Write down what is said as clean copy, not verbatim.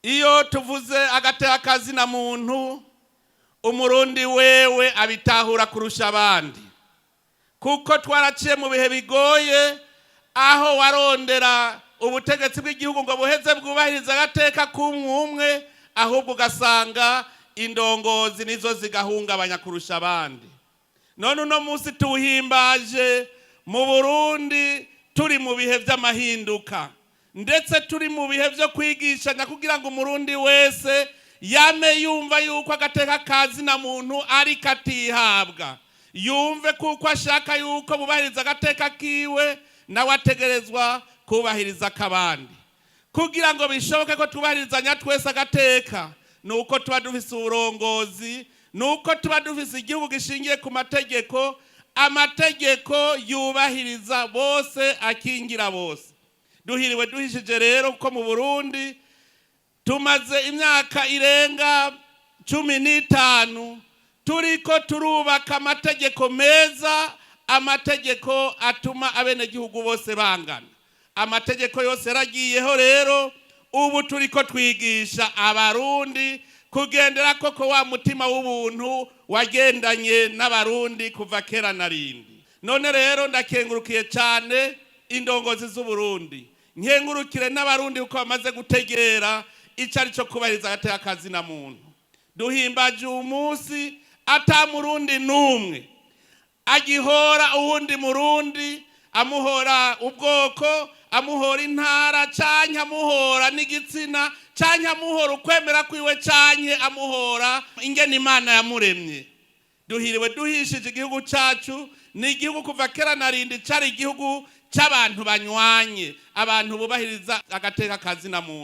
Iyo tuvuze agateka kazina muntu, Umurundi wewe abitahura kurusha abandi, kuko twaraciye mu bihe bigoye aho warondera ubutegetsi bw'igihugu ngo buheze bwubahirize agateka k'umwe, ahubwo ugasanga indongozi nizo zigahungabanya kurusha abandi. None uno munsi tuwuhimbaje mu Burundi turi mu bihe by'amahinduka, ndetse turi mu bihe byo kwigishanya kugira ngo Umurundi wese yame yumva yuko agateka kazina muntu ari katihabwa, yumve kuko ashaka yuko bubahiriza agateka kiwe, nawe ategerezwa kubahiriza akabandi. Kugira ngo bishoboke ko twubahirizanya twese agateka, ni uko tuba dufise uburongozi, ni uko tuba dufise igihugu gishingiye ku mategeko, amategeko yubahiriza bose, akingira bose. Duhiriwe duhishije rero ko mu Burundi tumaze imyaka irenga 15 turiko turubaka amategeko meza, amategeko atuma abenegihugu bose bangana. Amategeko yose yaragiyeho. Rero ubu turiko twigisha Abarundi kugendera koko wa mutima w'ubuntu wagendanye n'Abarundi kuva kera na rindi. None rero ndakengurukiye cyane indongozi z'Uburundi, nkengurukire n'Abarundi kuko bamaze gutegera icyo ari cyo kubahiriza agateka kazina muntu. Duhimbaje uyu munsi ata Murundi n'umwe agihora uwundi Murundi, amuhora ubwoko, amuhora intara, canke amuhora n'igitsina, canke amuhora ukwemera kwiwe, canke amuhora ingene Imana yamuremye. Duhiriwe duhishije. Igihugu cacu ni igihugu kuva kera na rindi cari igihugu c'abantu banywanye, abantu bubahiriza agateka kazina muntu.